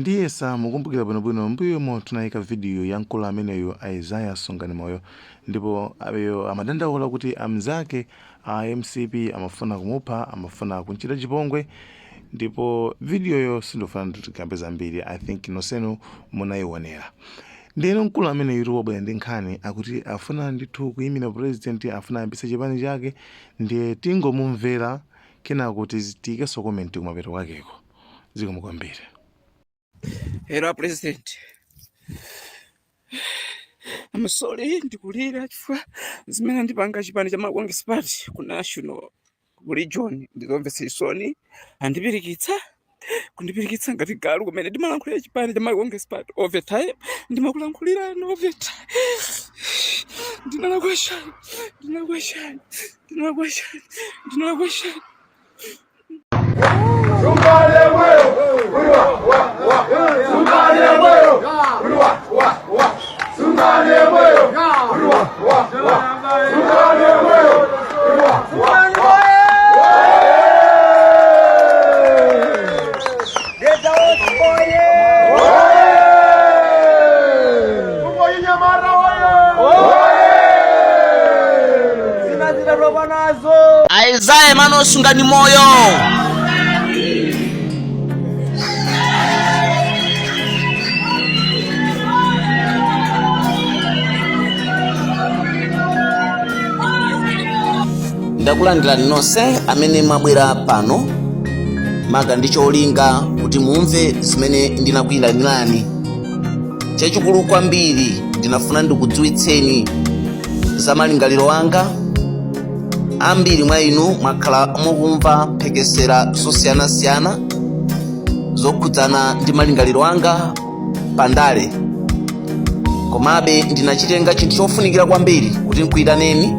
Ndiyesa mukumbukira bwinobwino mbuyomo tinayika video ya mkulu ameneyu Isaiah Sungani Moyo, ndipo ayo amadandaula kuti amzake a MCP amafuna kumupha, amafuna kumchita chipongwe. Ndipo videoyo sindofuna tikambe zambiri, I think nonsenu munayionera. Ndiyeno mkulu ameneyu wabwera ndi nkhani, akuti afuna ndithu kuyimira president, afuna ayambitse chipani chake. Ndiye tingomumvera, kenako tiyikenso comment kumapeto kwakeko. Zikomo kwambiri. Hello President. I'm sorry, ndikulira chifukwa zimene andipanga chipani cha Malawi Congress Party ku national, ku region, ndizomvetsa chisoni. Andipirikitsa, kundipirikitsa ngati galu kumene ndimalankhulira chipani cha Malawi Congress Party all the time. Ndimakulankhulirani all the time. Ndinalakwa chani? Ndinalakwa chani? Ndinalakwa chani? Ndinalakwa chani? Isaiah Emmanuel Sungani Moyo. Ndakulandirani nonse amene mwabwera pano maka ndi cholinga kuti mumve zimene ndinakuyitanirani. Chachikulu kwambiri, ndinafuna ndikudziwitseni za malingaliro anga. Ambiri mwa inu mwakhala mukumva mphekesera zosiyanasiyana zokhudzana ndi malingaliro anga pandale, komabe ndinachitenga chinthu chofunikira kwambiri kuti nkuyitaneni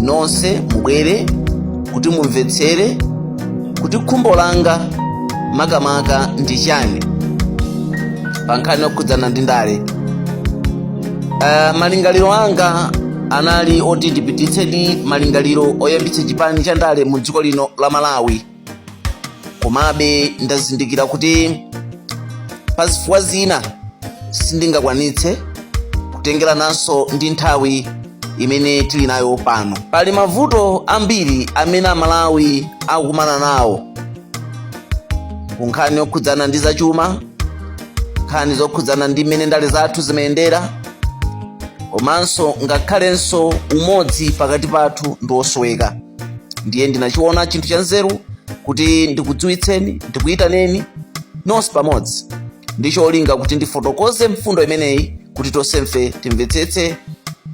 nonse mubwere kuti mumvetsere kuti khumbo langa makamaka ndi chani pa nkhani yokhudzana ndi ndale. Malingaliro anga anali oti ndipititsedi malingaliro oyambitsa chipani cha ndale mu dziko lino la Malawi, komabe ndazindikira kuti pa zifukwa zina sindingakwanitse, kutengerananso ndi nthawi imene tili nayo pano. Pali mavuto ambiri amene Amalawi akukumana nawo ku nkhani yokhudzana ndi zachuma, nkhani zokhudzana ndi mmene ndale zathu zimayendera, komanso ngakhalenso umodzi pakati pathu ndi wosoweka. Ndiye ndinachiona chinthu cha nzeru kuti ndikudziwitseni, ndikuyitaneni nonse pamodzi ndi cholinga kuti ndifotokoze mfundo imeneyi kuti tonsefe timvetsetse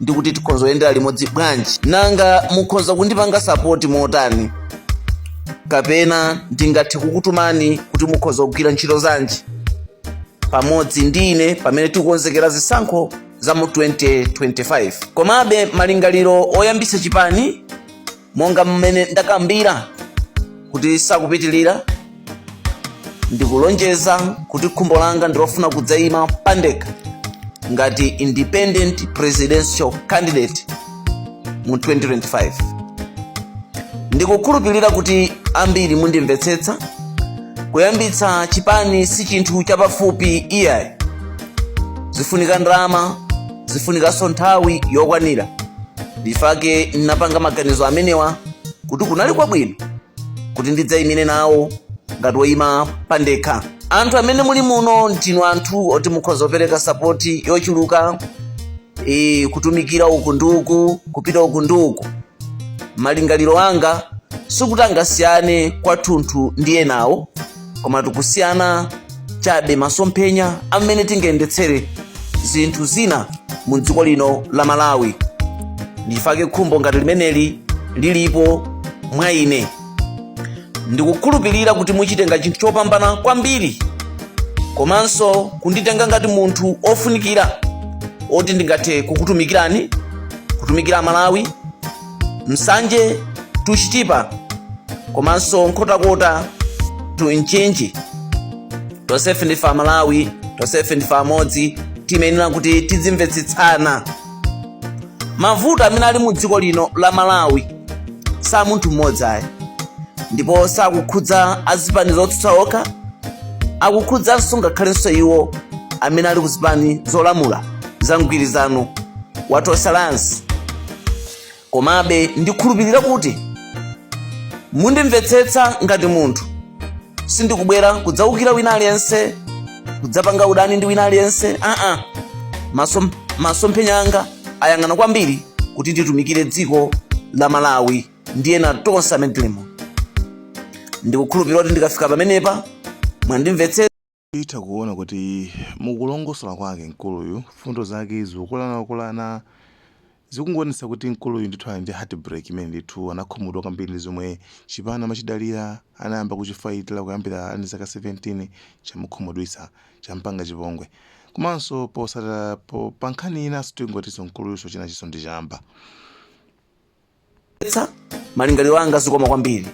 ndi kuti tikhoza kuyendera limodzi bwanji. Nanga mukhoza kundipanga support motani, kapena ndingathe kukutumani kuti mukhoza kugwira ntchito zanji pamodzi ndi ine pamene tikukonzekera zisankho za mu 2025? Komabe malingaliro oyambitsa chipani, monga mmene ndakambira, kuti sakupitilira. Ndikulonjeza kuti khumbo langa ndilofuna kudzayima pandekha ngati independent presidential candidate mu 2025. Ndikukhulupirira kuti ambiri mundimvetsetsa. Kuyambitsa chipani si chinthu chapafupi iyayi, zifunika ndalama, zifunikanso nthawi yokwanira. Ndifake ndinapanga maganizo amenewa kuti kunali kwabwino kuti ndidzayimire nawo ngati woyima pandekha. Anthu amene muli muno ndinu anthu oti mukhoza kupereka support yochuluka, kutumikira uku ndi uku, kupita uku ndi uku. Malingaliro anga sikuti angasiyane kwathunthu ndi enawo, koma tikusiyana chabe masomphenya amene tingayendetsere zinthu zina mu dziko lino la Malawi. Ndifake khumbo ngati limeneli lilipo mwa ine. Ndikukhulupirira kuti muchitenga chinthu chopambana kwambiri, komanso kunditenga ngati munthu ofunikira oti ndingathe kukutumikirani, kutumikira Malawi, Nsanje to Chitipa komanso Nkhotakota to Mchinji. Tonsefe ndife Amalawi, tonsefe ndife amodzi, timayenera kuti tidzimvetsetsana. Mavuto amene ali mu dziko lino la Malawi sa munthu mmodzi ayi, ndipo sakukhudza azipani zotsutsa okha. Akukhudzanso ngakhalenso iwo amene ali kuzipani zolamula za mgwirizano wa Tonse Alliance. Komabe ndikhulupirira kuti mundimvetsetsa ngati munthu. Sindikubwera kudzawukira wina aliyense, kudzapanga udani ndi wina aliyense, aa. Masomphenya anga ayang'ana kwambiri kuti nditumikire dziko la Malawi ndi ena tonse amene tilimo. Ndikukhulupirira kuti ndikafika pamenepa mwandimvetsetsa. Titha kuona kuti mukulongosola kwake mkuluyu, fundo zake zikukulanakulana, zikungoonetsa kuti mkuluyu ndithu ali ndi heartbreak imene ndithu anakhumudwa kwambiri ndi zomwe chipani amachidalira, anayamba kuchifayitira kuyambira ali ndi zaka 17, chamukhumudwitsa, champanga chipongwe. Komanso posata po, pa nkhani inanso tingotinso mkuluyuso chinachinso ndi chamba. Malingaliro anga, zikoma kwambiri.